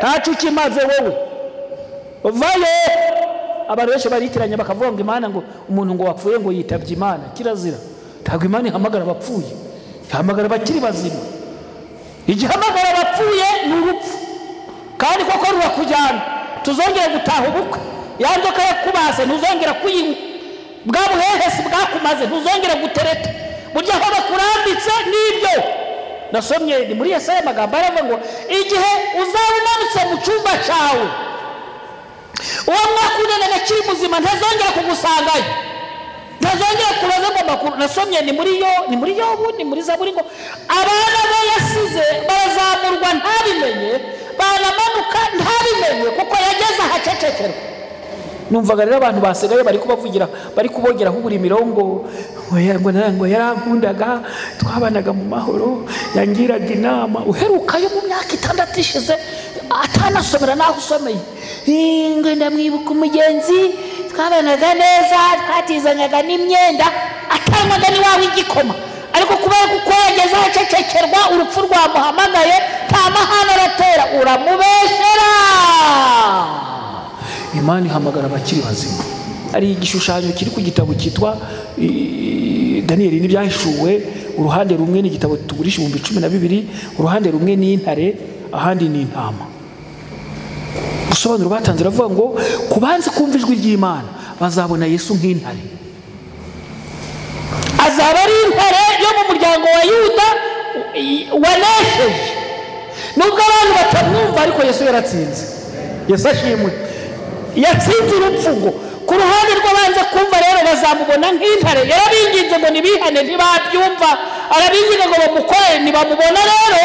Ntacu ukimaze wowe, vayo. Abantu benshi baritiranya bakavuga ngo Imana, ngo umuntu ngo wapfuye ngo yitabye Imana. Kirazira. Ntabwo Imana ihamagara abapfuye, ihamagara abakiri bazima. Igihamagara abapfuye ni urupfu, kandi koko rurakujyana. Tuzongera gutaha ubukwe, ya nzoka yakubase ntuzongera kuyinywa, bwa buhehesi bwakumaze ntuzongera gutereta, burya aho bakurambitse nibyo. Nasomye ni muri Yesaya amagambo aravuga ngo igihe uzaba umanutse mu cyumba cyawe, uwo mwakundanaga akiri muzima ntazongera kugusangayo, ntazongera kubaza ngo amakuru. Nasomye ni muri yo, ni muri Yobu, ni muri Zaburi ngo abana be yasize barazamurwa ntabimenye, baramanuka ntabimenye, kuko yageze ahacecekerwa. Numvaga rero abantu basigaye bari kubavugira, bari kubogeraho uburimiro ngo ngo yarankundaga, twabanaga mu mahoro, yangiraga inama. Uherukayo mu myaka 6 ishize atanasomera naho usomeye, ngo ndamwibuka umugenzi twabanaga neza, twatizanyaga n'imyenda, atanywaga n'iwawe igikoma, ariko kubera kuko yageze ahacecekerwa urupfu rwamuhamagaye, nta mahane aratera, uramubeshyera. Imana ihamagara abakiri bazima. Hari igishushanyo kiri ku gitabo cyitwa Daniyeli n'ibyahishuwe. Uruhande rumwe ni igitabo tugurisha 12,000, uruhande rumwe ni intare, ahandi ni intama. Ubusobanuro batanze ravuga ngo kubanze kumva ijwi ry'Imana bazabona Yesu nk'intare. Azaba ari intare yo mu muryango wa Yuda wanesheje. Nubwo abantu batamwumva, ariko Yesu yaratsinze. Yesu ashimwe. Yatsinze urupfu. Ngo ku ruhande rw'abanze kumva rero bazamubona nk'intare. Yarabinginze ngo nibihane, ntibabyumva. Arabinginga ngo bamukorere, ntibamubona. Rero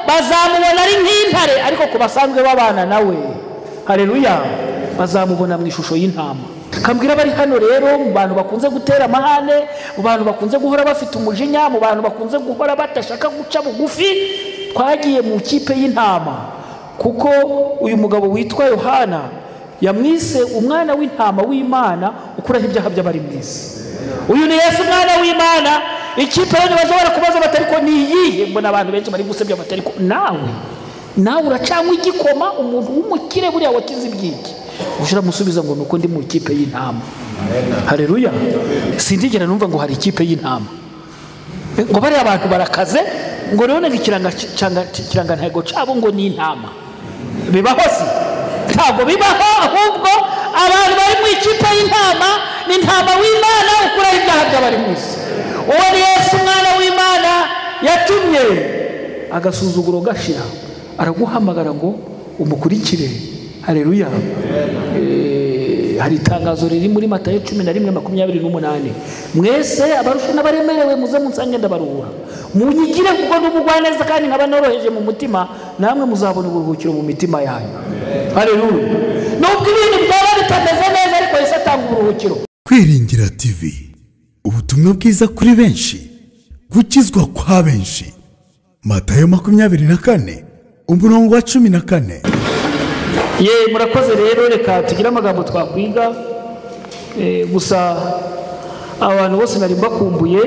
bazamubona ari nk'intare, ariko ku basanzwe babana nawe, haleluya, bazamubona mu ishusho y'intama. Kambwira bari hano rero, mu bantu bakunze gutera amahane, mu bantu bakunze guhora bafite umujinya, mu bantu bakunze guhora badashaka guca bugufi, twagiye mu kipe y'intama. Kuko uyu mugabo witwa Yohana yamwise umwana w'intama w'Imana ukuraho ibyaha by'abari mu isi. Uyu ni Yesu umwana w'Imana. Ikipe rero bashobora kubaza batari ko ni iyihe, mbona abantu benshi bari gusebya batari ko nawe uracanywa igikoma, umuntu w'umukire buriya wakize ibyiki. Ushira musubiza ngo nuko ndi mu ikipe y'intama. Haleluya. Sindigera numva ngo hari ikipe y'intama, ngo bari abantu barakaze, ngo rero ikiranga ntego cabo ngo ni intama. Bibaho si? Ntabwo bibaho. Ahubwo abantu bari mu ikipe y'intama ni intama w'Imana ukuraho ibyaha by'abari mu isi. Uwo ni Yesu umwana w'Imana yatumye agasuzuguro gashira, araguhamagara ngo umukurikire. Haleluya. Hari itangazo riri muri Matayo 11:28, mwese abarusha n'abaremerewe muze munsange ndabaruhura, munyigire kuko ndi umugwaneza kandi nkaba noroheje mu mutima, namwe muzabona uburuhukiro mu mitima yanyu. Haleluya. Nubwo ibintu byaba bitameze neza, ariko Yesu atanga uburuhukiro. Kwiringira TV, ubutumwa bwiza kuri benshi, gukizwa kwa benshi. Matayo 24 umurongo wa 14. Ye, murakoze. Rero reka tugire amagambo twakwiga. Gusa abantu bose nari mbakumbuye,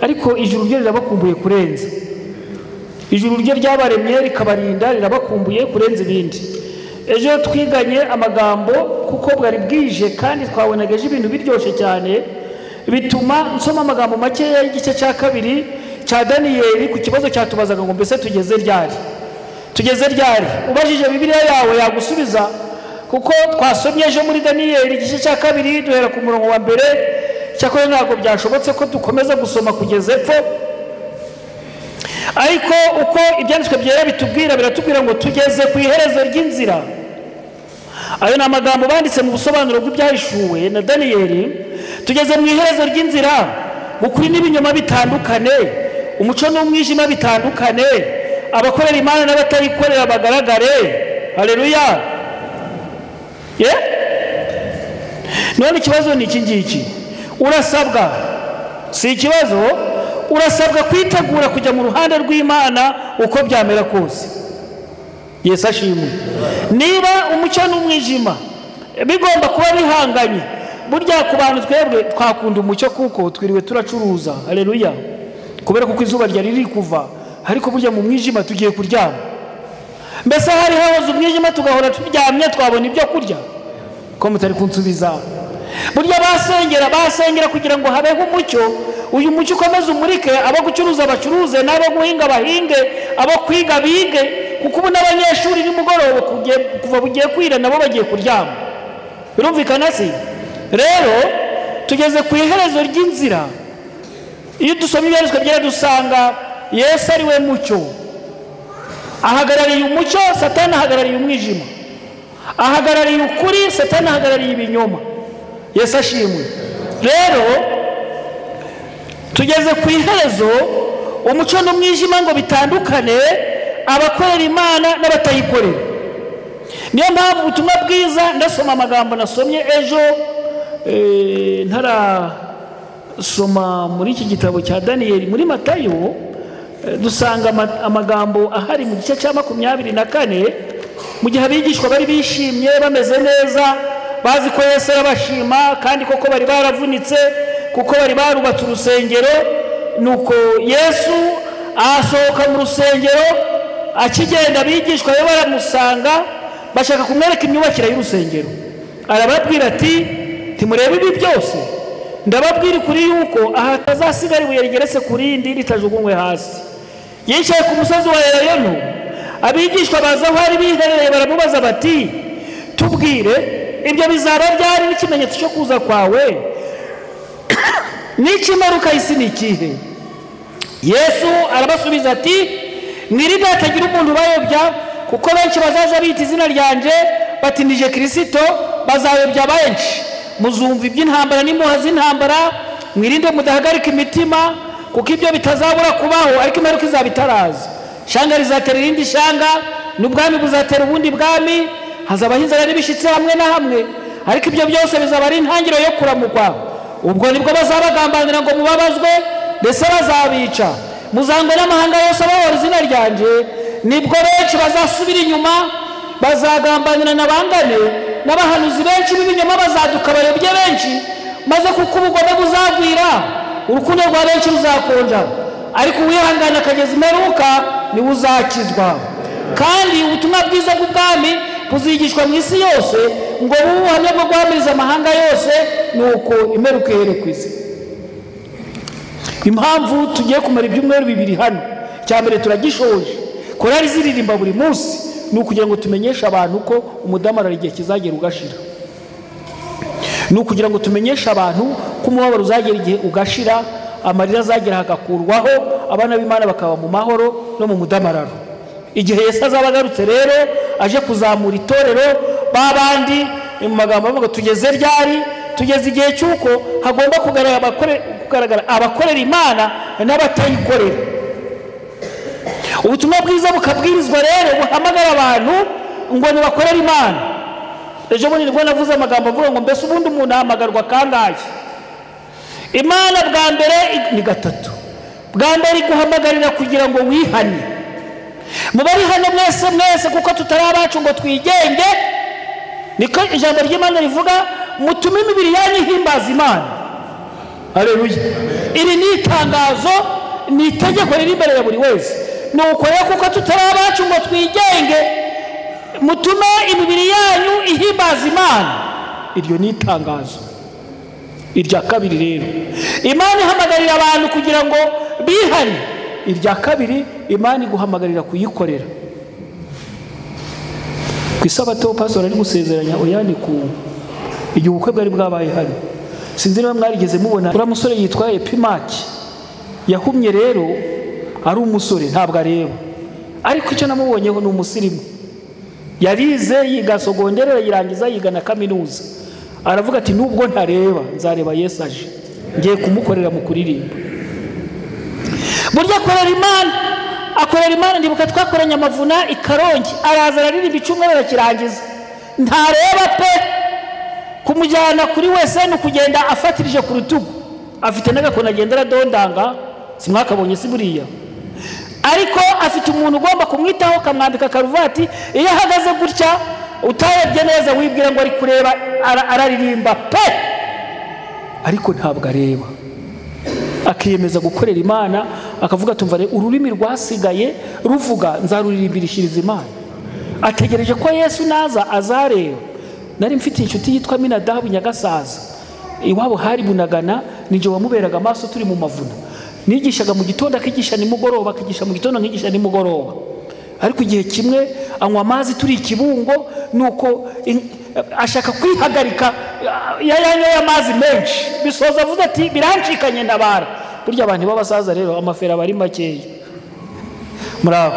ariko ijuru ryo rirabakumbuye kurenza. Ijuru ryo ryabaremye rikabarinda rirabakumbuye kurenza ibindi. Ejo twiganye amagambo kuko bwari bwije kandi twabonaga ejo ibintu biryoshye cyane, bituma nsoma amagambo makeya y'igice cya 2 cya Daniyeli ku kibazo cyatubazaga ngo mbese tugeze ryari? Tugeze ryari? Ubajije Bibiliya yawe yagusubiza, kuko twasomye ejo muri Daniyeli igice cya 2 duhera ku murongo wa 1. Cyakora ntabwo byashobotse ko dukomeza gusoma kugeza epfo, ariko uko ibyanditswe byera bitubwira, biratubwira ngo tugeze ku iherezo ry'inzira. Ayo ni amagambo banditse mu busobanuro bw'ibyahishuwe na Daniyeli. Tugeze mu iherezo ry'inzira, ukuri n'ibinyoma bitandukane, umuco n'umwijima bitandukane, abakorera Imana n'abatayikorera bagaragare. Haleluya. None ikibazo ni iki ngiki. Urasabwa, si ikibazo, urasabwa kwitegura kujya mu ruhande rw'Imana uko byamera kose. Yesu ashimwe. Niba umucyo n'umwijima bigomba kuba bihanganye, burya ku bantu twebwe twakunda umucyo kuko twiriwe turacuruza. Haleluya. Kubera kuko izuba ryari riri kuva, ariko burya mu mwijima tugiye kuryama. Mbese hari hahoze umwijima tugahora turyamye twabona ibyo kurya? Ko mutari kunsubiza. Burya basengera kugira ngo habeho umucyo, uyu mucyo ukomeze umurike, abo gucuruza bacuruze, n'abo guhinga bahinge, abo kwiga bige, kuko ubu n'abanyeshuri nimugoroba kuva bugiye kwira nabo bagiye kuryama. Birumvikana si? Rero tugeze ku iherezo ry'inzira. Iyo dusoma ibyanditswe byera dusanga Yesu ari we mucyo, ahagarariye umucyo, Satani ahagarariye umwijima, ahagarariye ukuri, Satani ahagarariye ibinyoma. Yesu ashimwe. Rero tugeze ku iherezo, umucyo n'umwijima ngo bitandukane, abakorera Imana n'abatayikorera. Niyo mpamvu ubutumwa bwiza, ndasoma amagambo nasomye ejo, ntarasoma muri iki gitabo cya Daniyeli, muri Matayo dusanga amagambo ahari mu gice cya 24, mu gihe abigishwa bari bishimye bameze neza, bazi ko Yesu arabashima, kandi koko bari baravunitse kuko bari barubatse urusengero. Nuko Yesu asohoka mu rusengero, akigenda abigishwa be baramusanga, bashaka kumwereka imyubakire y'urusengero. Arababwira ati ntimurebe ibi byose, ndababwira ukuri yuko aha hatazasigara ibuye rigeretse ku rindi ritajugunywe hasi. Yicaye ku musozi wa Elayono, abigishwa baza aho ari biherereye baramubaza bati tubwire, ibyo bizaba byari n'ikimenyetso cyo kuza kwawe n'ikimaruka isi ni ikihe? Yesu arabasubiza ati mwirinde hatagira umuntu ubayobya, kuko benshi bazaza bita izina ryanjye bati nije Kristo, bazayobya benshi. Muzumva iby'intambara n'impuha z'intambara, mwirinde mudahagarika imitima, kuko ibyo bitazabura kubaho, ariko imperuka izaba itaraza. Shanga rizatera irindi shanga, n'ubwami buzatera ubundi bwami, hazabaho inzara n'ibishyitsi hamwe na hamwe, ariko ibyo byose bizaba ari intangiriro yo kuramukwa. Ubwo nibwo bazabagambanira ngo mubabazwe, ndetse bazabica. Muzangwe n'amahanga yose abahora izina ryanjye, nibwo benshi bazasubira inyuma, bazagambanira nabangane, n'abahanuzi benshi b'ibinyoma bazaduka bayobye benshi, maze kuko ubugome buzagwira, urukundo rwa benshi ruzakonja, ariko uwihangana akageza imperuka niwe uzakizwa. Kandi ubutumwa bwiza bw'ubwami buzigishwa mu isi yose, ngo bube ubuhamya bwo guhamiriza amahanga yose, nuko imperuka ihere ku isi. Impamvu tugiye kumara ibyumweru 2 hano, icya mbere turagishoje, korali ziririmba buri munsi, ni ukugira ngo tumenyeshe abantu ko umudamararo igihe kizagera ugashira. Ni ukugira ngo tumenyeshe abantu ko umubabaro uzagera igihe ugashira, amarira azagera hagakurwaho, abana b'Imana bakaba mu mahoro no mu mudamararo. Igihe Yesu azaba agarutse rero aje kuzamura itorero, babandi mu magambo avuga tugeze ryari, tugeze igihe cy'uko hagomba kugaragara abakorera Imana n'abatayikorera. Ubutumwa bwiza bukabwirizwa rero, buhamagara abantu ngo nibakorere Imana. Ejo bundi nibwo navuze amagambo avuga ngo mbese ubundi umuntu ahamagarwa kangahe? Imana bwa mbere ni 3. Bwa mbere iguhamagarira kugira ngo wihane. Mubari hano mwese mwese, kuko tutari abacu ngo twigenge, niko ijambo ry'Imana rivuga, mutume imibiri yanyu ihimbaza Imana. Haleluya. Iri ni itangazo, ni itegeko riri imbere ya buri wese. Nuko rero kuko tutari abacu ngo twigenge, mutume imibiri yanyu ihimbaza Imana. Iryo ni itangazo. Irya kabiri rero, Imana ihamagarira abantu kugira ngo bihane. Irya kabiri, Imana iguhamagarira kuyikorera. Ku isabato pastor ari gusezeranya oyani ku igihe ubukwe bwari bwabaye hano. Sinzi niba mwarigeze mubona uriya musore yitwa Epimaki. Yahumye rero ari umusore ntabwo areba, ariko icyo namubonyeho ni umusirimu. Yarize yiga sogondere arayirangiza, yiga na kaminuza. Aravuga ati nubwo ntareba nzareba Yesu aje, ngiye kumukorera mu kuririmba. Burya akorera Imana, akorera Imana. Ndibuka twakoranye amavuna i Karongi, araza araririmba icyumweru arakirangiza, ntareba pe. Kumujyana kuri wese ni ukugenda afatirije ku rutugu, afite n'agakoni agenda aradondanga, simwakabonye si buriya, ariko afite umuntu ugomba kumwitaho akamwambika karuvati. Iyo ahagaze gutya utarebye neza wibwira ngo ari kureba, araririmba pe, ariko ntabwo areba. Akiyemeza gukorera Imana, akavuga tumva ururimi rwasigaye ruvuga nzaruririmbirishiriza Imana. Ategereje ko Yesu naza azareba. Nari mfite inshuti yitwa Minadabu Nyagasaza, iwabo hari Bunagana, ninjye wamuberaga amaso turi mu mavuna. Nigishaga mu gitondo akigisha nimugoroba, akigisha mu gitondo nkigisha nimugoroba. Ariko igihe kimwe anywa amazi turi ikibungo, nuko ashaka kwihagarika, yanyoye amazi menshi, bisoza avuze ati birancikanye ntabara. Burya abantu b'abasaza rero amafera bari makeya. Muraho.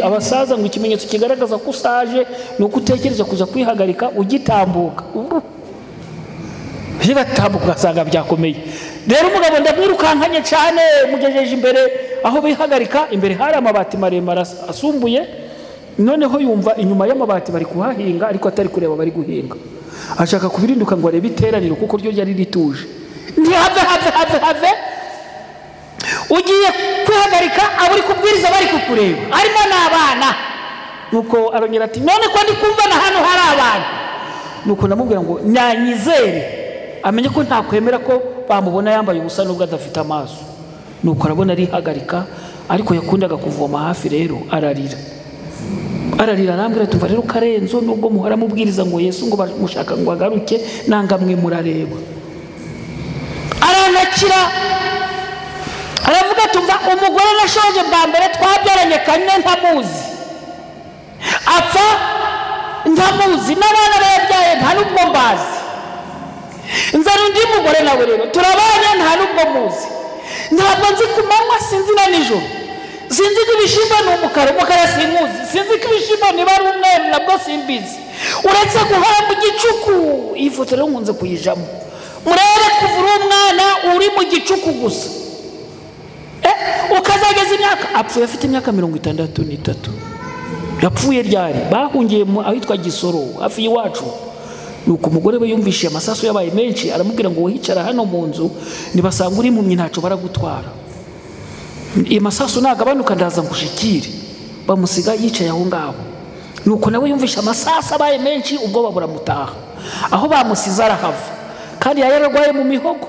Abasaza ngo ikimenyetso kigaragaza ko usaje ni uko utekereza kuja kwihagarika ugitambuka. Bigatambuka ugasanga byakomeye. Rero umugabo ndamwirukankanye cyane, mugejeje imbere aho bihagarika, imbere hari amabati maremare asumbuye. Noneho yumva inyuma y'amabati bari kuhahinga, ariko atari kureba bari guhinga. Ashaka kubirinduka ngo arebe iteraniro kuko ryo ryari rituje. Ntihave have have have. Ugiye kwihagarika abo uri kubwiriza bari kukureba, harimo n'abana. Nuko arongera ati none ko ndi kumva na hano hari abantu. Nuko ndamubwira ngo nanyizere, amenye ko ntakwemera ko bamubona yambaye ubusa nubwo adafite amaso. Nuko arabona arihagarika, ariko yakundaga kuvoma hafi rero ararira. Ararira arambwira ati umva rero Karenzo, nubwo muhora mubwiriza ngo Yesu ngo bamushaka ngo agaruke, nanga mwe murareba. Aranakira aravuga ati umva umugore nashoje bwa mbere twabyaranye kane ntamuzi, apfa ntamuzi, n'abana yabyaye nta nubwo mbazi, nzana undi mugore nawe rero turabanye nta nubwo muzi, ntabwo nzi ku manywa sinzi na nijoro, sinzi ko ibishyimbo ni umukara, umukara sinkuzi, sinzi ko ibishyimbo niba ari umweru nabwo simbizi, uretse guhora mu gicuku. Iyi foto rero nkunze kuyijamo, murebe kuva uri umwana uri mu gicuku gusa ukazageza imyaka. Apfuye afite imyaka 63. Yapfuye ryari? Bahungiye ahitwa Gisoro hafi y'iwacu. Nuko umugore we yumvishije amasasu yabaye menshi, aramubwira ngo wicara hano mu nzu, nibasanga uri impumyi ntacyo baragutwara, amasasu nagabanuka ndaza ngushikire. Bamusiga yicaye aho ngaho. Nuko nawe yumvisha amasasu abaye menshi, ubwoba buramutaha. Aho bamusize arahava, kandi yari yararwaye mu mihogo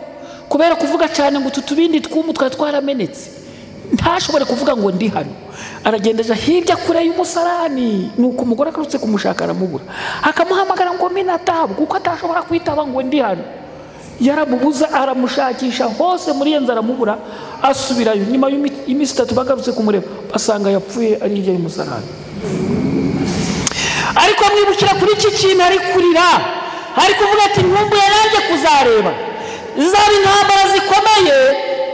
kubera kuvuga cyane ngo utu tubindi tw'umu twari twaramenetse, ntashobore kuvuga ngo ndi hano. Aragenda aja hirya kure y'umusarani. Nuko umugore akarutse kumushaka aramubura, akamuhamagara ngo Minadabu, kuko atashobora kwitaba ngo ndi hano. Yaramubuza, aramushakisha hose muri iyo nzu aramubura, asubirayo. Nyuma y'iminsi 3 bagarutse kumureba, basanga yapfuye ari hirya y'umusarani. Ariko mwibukira kuri iki kintu ari kurira, ari kuvuga ati nkumbuye nanjye kuzareba. Zizaba intambara zikomeye,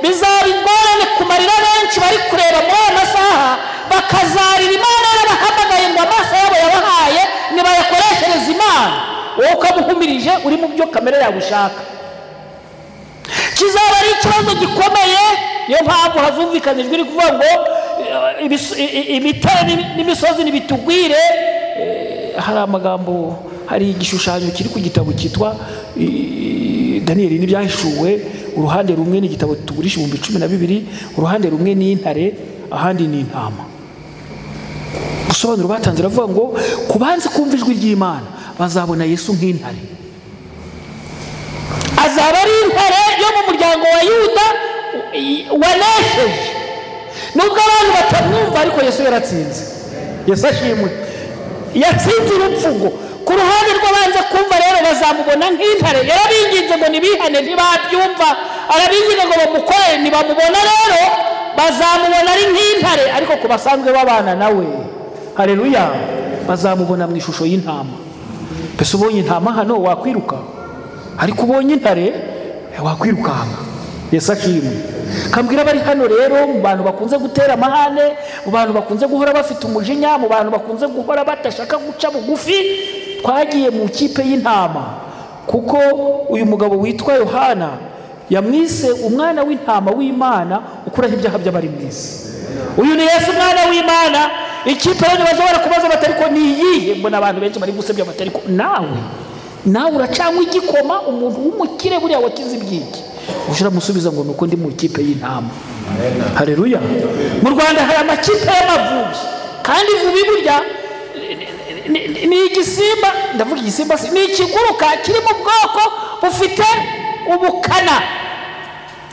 bizaba ingorane kumarira benshi bari kureba muri aya masaha, bakazarira Imana yarabahamagaye ngo amaso yabo yabahaye nibayakoreshereze Imana. Wowe ukamuhumirije uri mu byo kamere yawe ushaka. Kizaba ari ikibazo gikomeye. Niyo mpamvu hazumvikana ijwi riri kuvuga ngo ibitare n'imisozi nibitugwire. Hari amagambo, hari igishushanyo kiri ku gitabo cyitwa Daniyeli n'ibyahishuwe. Uruhande rumwe ni igitabo tugurisha 12,000, uruhande rumwe ni intare, ahandi ni intama. Gusobanura batanze ravuga ngo kubanze kumva ijwi ry'Imana bazabona Yesu nk'intare. Azaba ari intare yo mu muryango wa Yuda wanesheje. Nubwo abantu batamwumva, ariko Yesu yaratsinze. Yesu ashimwe. Yatsinze urupfu. Ngo ku ruhande rw'abanze kumva rero bazamubona nk'intare. Yarabinginze ngo nibihane ntibabyumva, arabinginga ngo bamukorere ntibamubona, rero bazamubona ari nk'intare. Ariko ku basanzwe babana nawe, haleluya, bazamubona mu ishusho y'intama. Mbese ubonye intama hano wakwiruka, ariko ubonye intare wakwirukanka. Yesu ashimwe. Kambwira bari hano rero, mu bantu bakunze gutera amahane, mu bantu bakunze guhora bafite umujinya, mu bantu bakunze guhora badashaka guca bugufi, twagiye mu kipe y'intama. Kuko uyu mugabo witwa Yohana yamwise umwana w'intama w'Imana ukuraho ibyaha by'abari mu isi. Uyu ni Yesu umwana w'Imana. Ikipe rero bashobora kubaza batari ko ni iyihe? Mbona abantu benshi bari gusebya batari ko nawe uracanywa igikoma, umuntu w'umukire buriya wakize ibyiki. Ushira musubiza ngo nuko ndi mu ikipe y'intama. Haleluya. Mu Rwanda hari amakipe y'amavubi, kandi ivubi burya ni igisimba, ndavuga igisimba ni ikiguruka kiri mu bwoko bufite ubukana.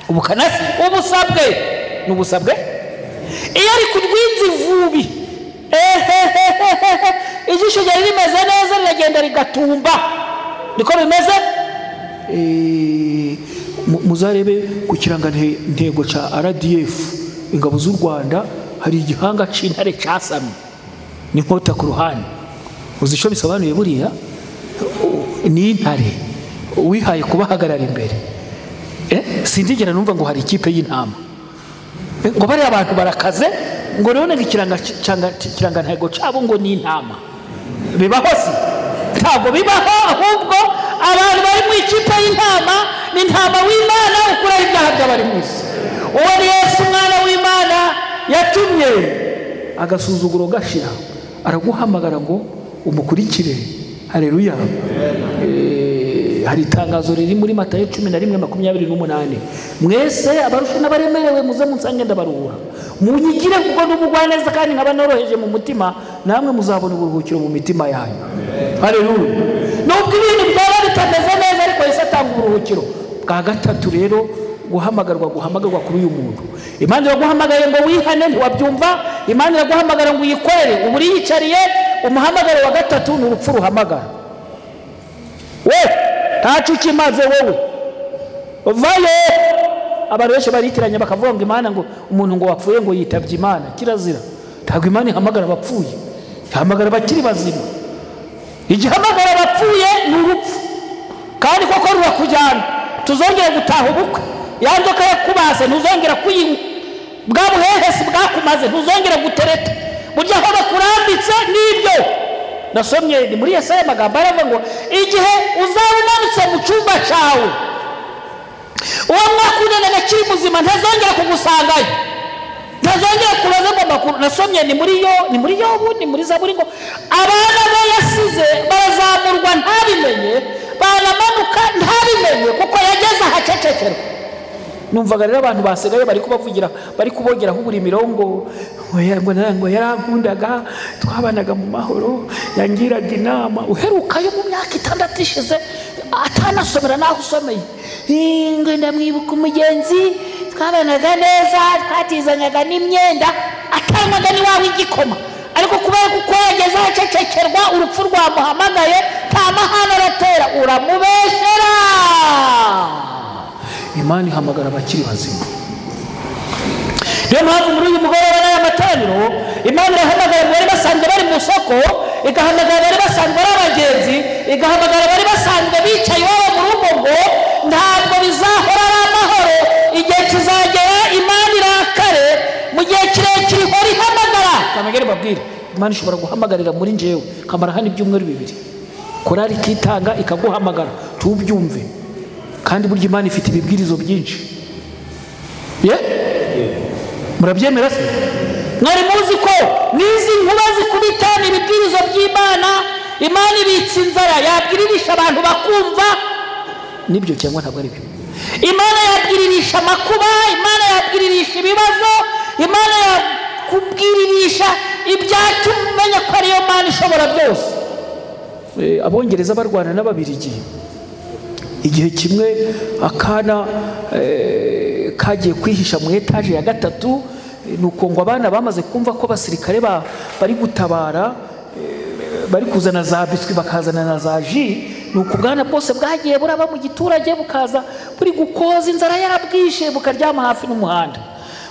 Ubukana si ubusabwe, ni ubusabwe. Iyo ari kurwinza ivubi Ijisho ryari rimeze neza riragenda rigatumba. Niko bimeze. Muzarebe ku kirangantego cya RDF, ingabo z'u Rwanda, hari igihanga c'intare casamye n'inkota ku ruhande. Uzi ico bisobanuye? Buriya ni intare wihaye kubahagarara imbere. Sindigera numva ngo hari ikipe y'intama ngo bari abantu barakaze ngo rero ikirangantego cabo ngo ni intama. Bibaho se? Ntabwo bibaho. Ahubwo abantu bari mu ikipe y'intama ni intama w'Imana ukuraho ibyaha by'abari mu isi. Uwo ni Yesu umwana w'Imana yatumye agasuzuguro gashira, araguhamagara ngo umukurikire. Haleluya. Hari itangazo riri muri Matayo 11:28, mwese abarusha n'abaremerewe muze munsange ndabaruhura, munyigire kuko n'umugwaneza kandi nkaba noroheje mu mutima, namwe muzabona uburuhukiro mu mitima yanyu. Haleluya. Nubwo ibintu byaba bitameze neza, ariko Yesu atanga uburuhukiro. Bwa gatatu rero, guhamagarwa kuri uyu muntu. Imana iraguhamagaye ngo wihane, ntiwabyumva. Imana iraguhamagara ngo uyikorere, ubu uriyicariye. Umuhamagaro wa gatatu ni urupfu ruhamagara. We ntacu ukimaze, wowe vayo. Abantu benshi baritiranya bakavuga ngo Imana, ngo umuntu ngo wapfuye ngo yitabye Imana. Kirazira. Ntabwo Imana ihamagara abapfuye, ihamagara abakiri bazima. Igihamagara abapfuye ni urupfu, kandi koko rurakujyana. Tuzongera gutaha ubukwe, ya nzoka yakubaze ntuzongera kuyinywa, bwa buhehesi bwakumaze ntuzongera gutereta, burya aho bakurambitse nibyo. Nasomye ni muri Yesaya amagambo aravuga ngo igihe uzaba umanutse mu cyumba cyawe, uwo mwakundanaga akiri muzima ntazongera kugusangayo, ntazongera kubaza ngo amakuru. Nasomye ni muri Yobu, ni muri Zaburi ngo abana be yasize barazamurwa ntabimenye, baramanuka ntabimenye, kuko yageze ahacecekerwa. Numvaga rero abantu basigaye bari kubavugira, bari kubogeraho buri mirongo ngo yarankundaga, twabanaga mu mahoro, yangiraga inama. Uherukayo mu myaka 6 ishize atanasomera naho usomeye, ngo ndamwibuka umugenzi twabanaga neza, twatizanyaga n'imyenda, atanywaga n'iwawe igikoma, ariko kubera kuko yageze ahacecekerwa urupfu rwamuhamagaye, nta mahane aratera, uramubeshyera. Imana ihamagara abakiri bazima. Niyo mpamvu muri uyu mugoroba n'aya materaniro Imana irahamagara bari basanzwe bari mu soko, igahamagara bari basanzwe ari abagenzi, igahamagara bari basanzwe bicaye iwabo mu rugo ngo ntabwo bizahora ari amahoro. Igihe kizagera Imana irakare, mu gihe kirekire ihora ihamagara. Kamagere babwire, Imana ishobora guhamagarira muri njyewe kamara hano ibyumweru 2, korari ikitanga ikaguhamagara tubyumve. Kandi burya Imana ifite ibibwirizo byinshi. Ye? Murabyemera se? Mwari muzi ko nizi nkuba zikubita ibibwirizo by'Imana, Imana ibitse inzara yabwiririsha abantu bakumva. Nibyo cyangwa ntabwo ari byo? Imana yabwiririsha amakuba, Imana yabwiririsha ibibazo, Imana yakubwiririsha ibyatuma umenya ko ariyo Mana ishobora byose. Abongereza barwana n'Ababirigi. Igihe kimwe akana kagiye kwihisha mu etaje ya 3, nuko ngo abana bamaze kumva ko abasirikare bari gutabara, bari kuzana za biswi bakazana na za ji, nuko ubwana bwose bwagiye buraba mu giturage bukaza buri gukoza inzara yarabwishe, bukaryama hafi n'umuhanda.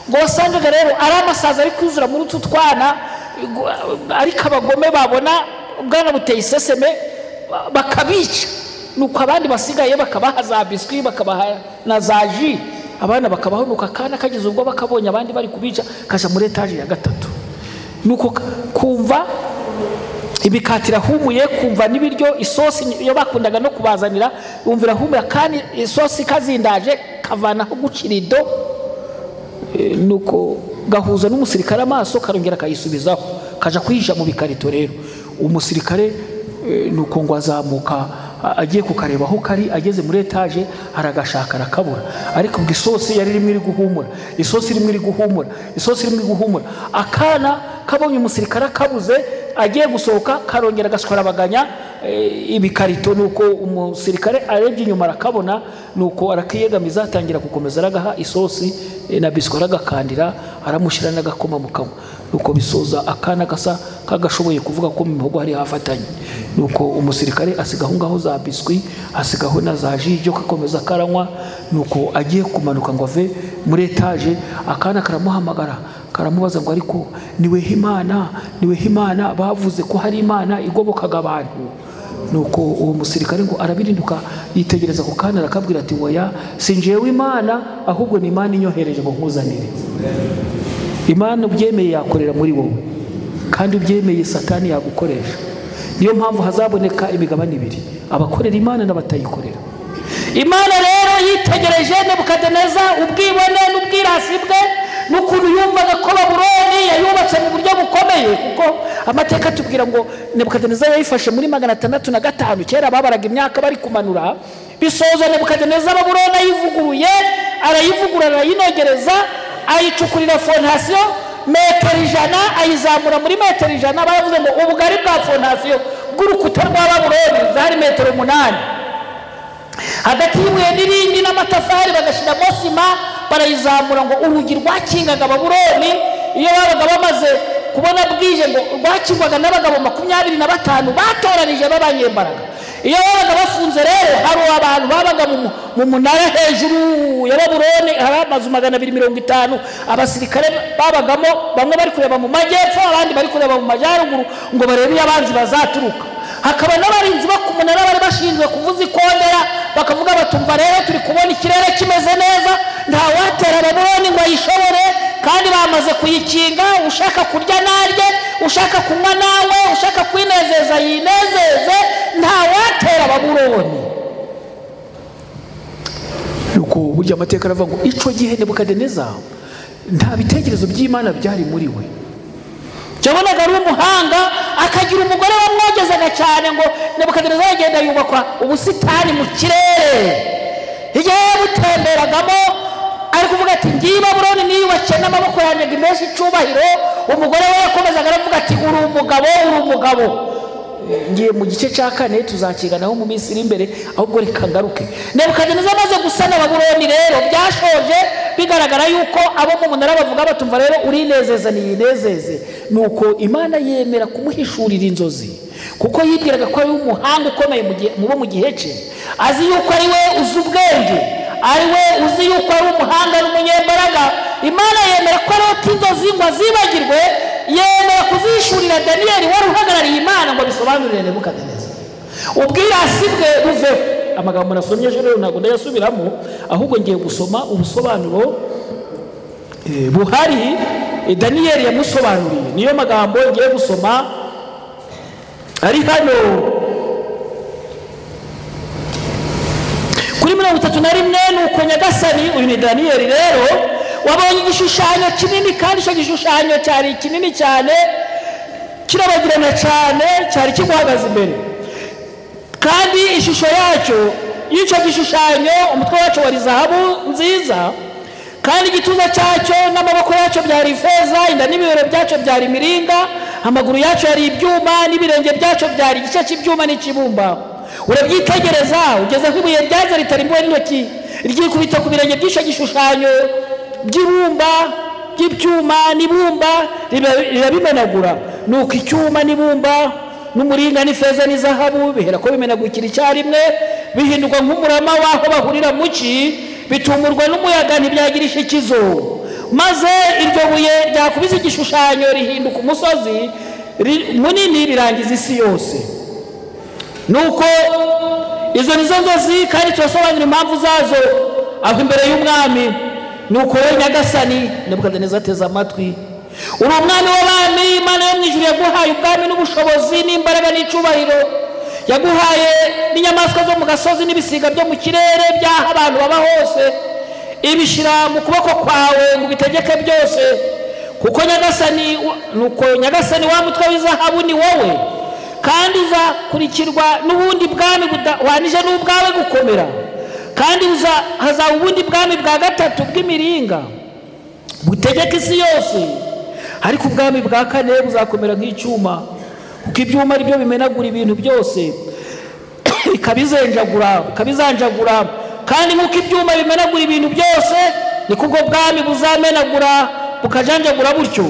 Ngo wasangaga rero ari amasazi ari kuzura muri utu twana, ariko abagome babona ubwana buteye iseseme bakabica. Nuko abandi basigaye bakabaha za biswi, bakabaha na za ji, abana bakabaho. Nuko akana kageze ubwo bakabonye abandi bari kubica, kaja muri etaje ya 3. Nuko kumva ibikatira humuye, kumva n'ibiryo isosi iyo bakundaga no kubazanira, umvira humura kandi isosi kazindaje, kavanaho gucirido. Nuko gahuza n'umusirikare amaso, karongera kayisubizaho, kaja kwihisha mu bikarito. Rero umusirikare nuko ngo azamuka agiye kukareba aho kari, ageze muri etaje aragashaka arakabura. Ariko ubwo isosi yari rimwe iri guhumura, isosi rimwe iri guhumura, isosi rimwe guhumura. Akana kabonye umusirikare akabuze, agiye gusohoka karongera agashwara abaganya, ibikarito. Nuko umusirikare arebye inyuma arakabona, nuko arakiyegamiza atangira gukomeza aragaha isosi na biswi, aragakandira aramushyira n'agakoma mu kanwa. Nuko bisoza akana gasa kagashoboye kuvuga ko mu mihogo hari hafatanye. Nuko umusirikare asigaho ngaho za biswi, asigaho na za ji byo kakomeza karanywa. Nuko agiye kumanuka ngo ave muri etaje, akana karamuhamagara karamubaza ngo ariko niweho Imana, niweho Imana, bavuze ko hari Imana igobokaga abantu. Nuko uwo musirikare ngo arabirinduka yitegereza ku kana arakabwira ati oya, si njyewe Imana, ahubwo ni Imana inyohereje ngo nkuzanire. Imana ubyemeye yakorera muri wowe, kandi ubyemeye Satani yagukoresha. Niyo mpamvu hazaboneka imigabane ibiri, abakorera Imana n'abatayikorera. Imana rero yitegereje Nebukadineza ubwibone n'ubwirasi bwe, n'ukuntu yumvaga ko Babuloni yayubatse mu buryo bukomeye, kuko amateka atubwira ngo Nebukadineza yayifashe muri 605, kera babaraga imyaka bari kumanura. Bisoza Nebukadineza Babuloni ayivuguruye, arayivugurura, arayinogereza, ayicukurira fondasiyo metero 100, ayizamura muri metero 100. Baravuze ngo ubugari bwa fondasiyo bw'urukuta rwa Babuloni zari metero 8, hagati y'ibuye n'irindi n'amatafari bagashyiramo sima, barayizamura. Ngo urugi rwakingaga Babuloni iyo babaga bamaze kubona bwije, ngo rwakingwaga n'abagabo 25 batoranije b'abanyembaraga. Iyo babaga bafunze rero, hari abantu babaga mu munara hejuru ya Babuloni, hari amazu 250 abasirikare babagamo, bamwe bari kureba mu majyepfo, abandi bari kureba mu majyaruguru ngo barebe iyo abanzi bazaturuka. Hakaba n'abarinzi bo ku munara bari bashinzwe kuvuza ikondera, bakavuga batumva rero turi kubona ikirere kimeze neza, nta watera Babuloni ngo ayishobore, kandi bamaze kuyikinga. Ushaka kurya narye, ushaka kunywa nawe, ushaka kwinezeza yinezeze, nta watera Babuloni. Nuko burya amateka aravuga ngo ico gihe Nebukadineza nta bitekerezo by'Imana byari muri we. Yabonaga ari umuhanga, akagira umugore wamwogezaga cyane. Ngo Nebukadineza yagenda yubakwa ubusitani mu kirere, igihe yabutemberagamo ari kuvuga ati ngiye Babuloni niyubakiye n'amaboko yanjye ngo impeshe icyubahiro. Umugore we yakomezaga aravuga ati uri umugabo, uri umugabo. Ngiye mu gice cya 4 tuzakiganaho mu minsi iri imbere, ahubwo reka ngaruke. Nebukadineza amaze gusana Babuloni rero, byashoje bigaragara yuko abo mu munara bavuga batumva rero urinezeza niyinezeze. Nuko Imana yemera kumuhishurira inzozi, kuko yibwiraga ko ari umuhanga ukomeye mu gihe cye, azi yuko ari we uzi ubwenge, ari we uzi yuko ari umuhanga n'umunyembaraga. Imana yemera ko arota inzozi ngo azibagirwe, yemera kuzishurira Daniyeli wari uhagarariye Imana ngo abisobanurire Nebukadineza. Ubwirasi bwe buveho. Amagambo nasomye ejo rero ntabwo ndayasubiramo, ahubwo ngiye gusoma ubusobanuro buhari Daniyeli yamusobanuriye. Niyo magambo ngiye gusoma ari hano kuri 31. Nuko Nyagasani, uyu ni Daniyeli rero, wabonye igishushanyo kinini, kandi icyo gishushanyo cyari kinini cyane, kirabagirana cyane, cyari kiguhagaze imbere. Kandi ishusho yacyo y'icyo gishushanyo, umutwe wacyo wari zahabu nziza, kandi igituza cyacyo n'amaboko yacyo byari ifeza, inda n'ibibero byacyo byari imiringa, amaguru yacyo yari ibyuma, n'ibirenge byacyo byari igice cy'ibyuma n'ikibumba. Urabyitegereza ugeze aho ibuye ryaza ritarimbuwe n'intoki, ryikubita ku birenge by'icyo gishushanyo by'ibumba, by'ibyuma n'ibumba, rirabimenagura. Nuko icyuma n'ibumba n'umuringa n'ifeza n'izahabu bihera ko bimenagukira icyarimwe, bihindurwa nk'umurama w'aho bahurira mu ci, bitumurwa n'umuyaga ntibyagira ishikizo. Maze iryo buye ryakubise igishushanyo rihinduka umusozi munini, rirangiza isi yose. Nuko izo nizo nzozi, kandi turasobanura impamvu zazo aho imbere y'umwami. Nuko we Nyagasani, Nebukadineza ateze amatwi, uri umwami w'abami, Imana yo mu ijuru yaguhaye ubwami n'ubushobozi n'imbaraga n'icyubahiro, yaguhaye n'inyamaswa zo mu gasozi n'ibisiga byo mu kirere by'aho abantu baba hose, ibishyira mu kuboko kwawe ngo ubitegeke byose. Kuko Nyagasani, nuko Nyagasani wa mutwe w'izahabu ni wowe, kandi uzakurikirwa n'ubundi bwami budahwanije n'ubwawe gukomera, kandi hazaba ubundi bwami bwa gatatu bw'imiringa butegeka isi yose. Ariko ubwami bwa kane buzakomera nk'icyuma, kuko ibyuma ari byo bimenagura ibintu byose. ikabizenjagura, ikabizanjagura. Kandi nk'uko ibyuma bimenagura ibintu byose, niko ubwo bwami buzamenagura bukajanjagura butyo.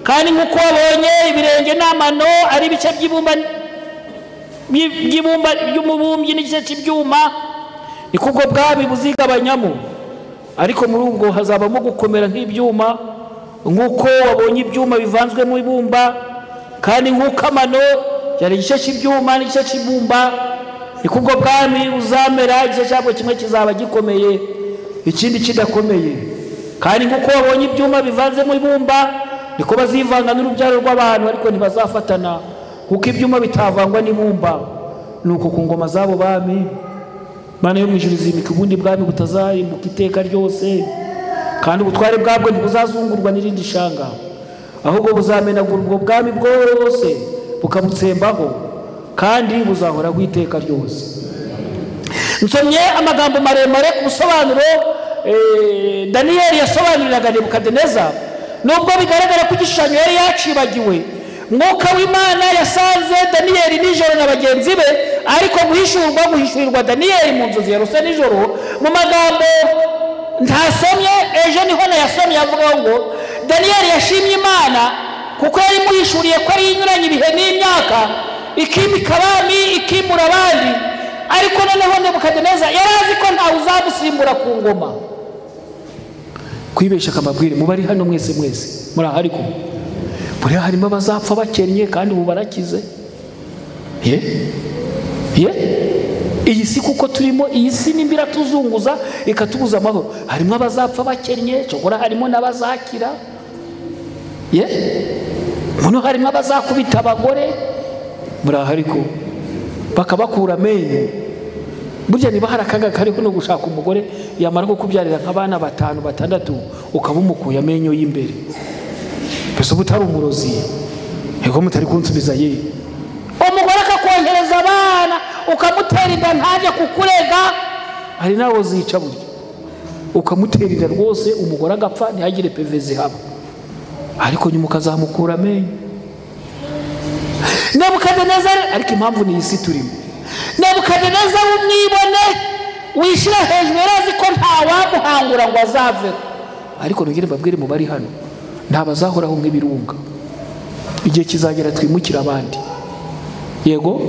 Kandi nk'uko wabonye ibirenge n'amano ari ibice by'ibumba by'umubumbyi n'igice cy'ibyuma, niko ubwo bwami buzigabanyamo. Ariko muri ubwo hazabamo gukomera nk'ibyuma, nk'uko wabonye ibyuma bivanzwe mu ibumba. Kandi nk'uko amano yari igice cy'ibyuma n'igice cy'ibumba, niko ubwo bwami buzamera, igice cyabwo kimwe kizaba gikomeye ikindi kidakomeye. Kandi nk'uko wabonye ibyuma bivanze mu ibumba, niko bazivanga n'urubyaro rw'abantu, ariko ntibazafatana, kuko ibyuma bitavangwa n'ibumba. Nuko ku ngoma z'abo bami Imana yo mu ijuru izimika ubundi bwami butazarimbuka iteka ryose, kandi ubutware bwabwo ntibuzazungurwa n'irindi shanga, ahubwo buzamenagura ubwo bwami bwose bukabutsembaho, kandi buzahoraho iteka ryose. Nsomye amagambo maremare ku busobanuro Daniyeli yasobanuriraga Nebukadineza. Nubwo bigaragara ko igishushanyo yari yacibagiwe, Mwuka w'Imana yasanze Daniyeli nijoro na bagenzi be, ariko guhishurirwa Daniyeli mu nzozi yarose nijoro. Mu magambo ntasomye ejo niho nayasomye, avuga ngo Daniyeli yashimye Imana kuko yari imuhishuriye ko ari inyuranye ibihe n'imyaka, ikimika abami ikimura abandi. Ariko noneho Nebukadineza yari azi ko ntawe uzamusimbura ku ngoma. Kwibesha akamabwire mubari hano mwese mwese muri aha, ariko buriya harimo abazapfa bakennye kandi ubu barakize. Iyi si kuko turimo, iyi si nimba iratuzunguza ikatubuza amahoro. Harimo abazapfa bakennye, cyokora harimo n'abazakira. Muno harimo abazakubita abagore muri aha, ariko bakabakura amenyo. Burya niba hari akaga kariho no gushaka umugore yamara kukubyarira nk'abana 5 6 ukaba umukuye amenyo y'imbere, mbese uba utari umurozi. Ego mutari kunsubiza ye. Umugore akakongereza abana ukamutera inda ntaje kukurega, hari nawe zica burya ukamutera inda rwose umugore agapfa ntihagire PV zihaba, ariko nyuma ukazamukura amenyo. Nebukadinezari, ariko impamvu ni iyi si turimo. Nebukadineza w'umwibone wishyira hejuru yari azi ko ntawamuhangura ngo azaveho. Ariko nongere mbabwire mu bari hano, ntabazahoraho nk'ibirunga. Igihe kizagera twimukira abandi. Yego,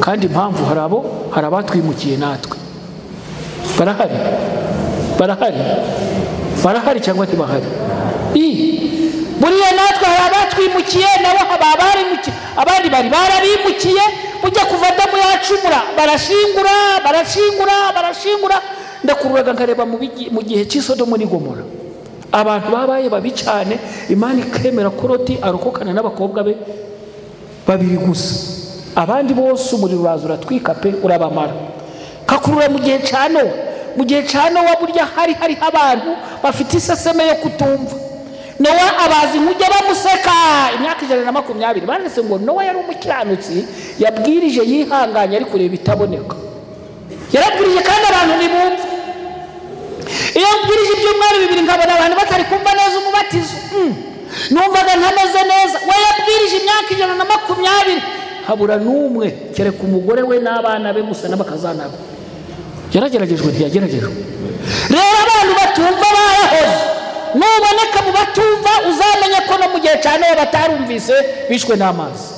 kandi impamvu hari abo, hari abatwimukiye natwe. Barahari, barahari, barahari cyangwa ntibahari? Buriya natwe hari abatwimukiye, nabo barimukiye, abandi bari barabimukiye. Bujya kuva Adamu yacumura barashingura barashingura barashingura. Ndakururaga nkareba mu gihe cy'Isodomu n'Igomora, abantu babaye babi cyane. Imana ikemera ko Loti arokokana n'abakobwa be babiri gusa, abandi bose umuriro uraza uratwika pe, urabamara. Kakurura mu gihe cya Nowa. Mu gihe cya Nowa burya hari abantu bafite iseseme yo kutumva. Nowa abazi nkujya bamuseka imyaka 120. Banditse ngo Nowa yari umukiranutsi, yabwirije yihanganye ari kureba itaboneka. Yarabwirije kandi abantu ntibumva. Iyo mbwirije ibyumweru 2 nkabona abantu batari kumva neza umubatizo, numvaga ntameze neza. We yabwirije imyaka 120 habura n'umwe, kereka umugore we n'abana be gusa n'abakazana be. Yarageragejwe ntiyageragejwe. Rero abantu batumva barahoze. Nuboneka mu batumva uzamenye ko no mu gihe cya Nowa batarumvise bishwe n'amazi.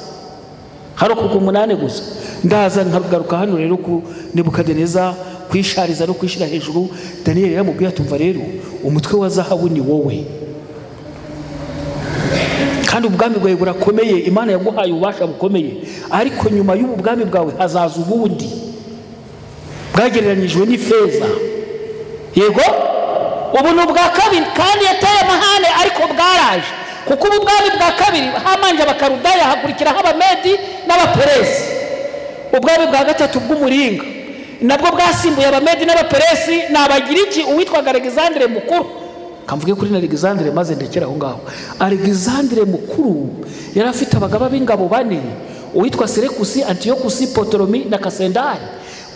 Harokoka 8 gusa. Ndaza nkagaruka hano rero ku Nebukadineza kwishariza no kwishira hejuru. Daniyeli yaramubwiye atumva rero umutwe wa zahabu ni wowe, kandi ubwami bwawe burakomeye, Imana yaguhaye ububasha bukomeye, ariko nyuma y'ubu bwami bwawe hazaza ubundi bwagereranyijwe n'ifeza. Yego, ubu ni ubwa kabiri, kandi yateye amahane ariko bwaraje, kuko ubu bwami bwa kabiri hamanje Abakaludaya, hakurikiraho Abamedi n'Abaperesi. Ubwami bwa gatatu bw'umuringa nabwo bwasimbuye Abamedi n'Abaperesi, ni Abagiriki, uwitwaga Alexandre Mukuru. Kamvuge kuri Alexandre maze ndekera aho ngaho. Alexandre Mukuru yari afite abagaba b'ingabo 4, uwitwa Selekusi, Antiyokusi, Potolomi na Kasendari.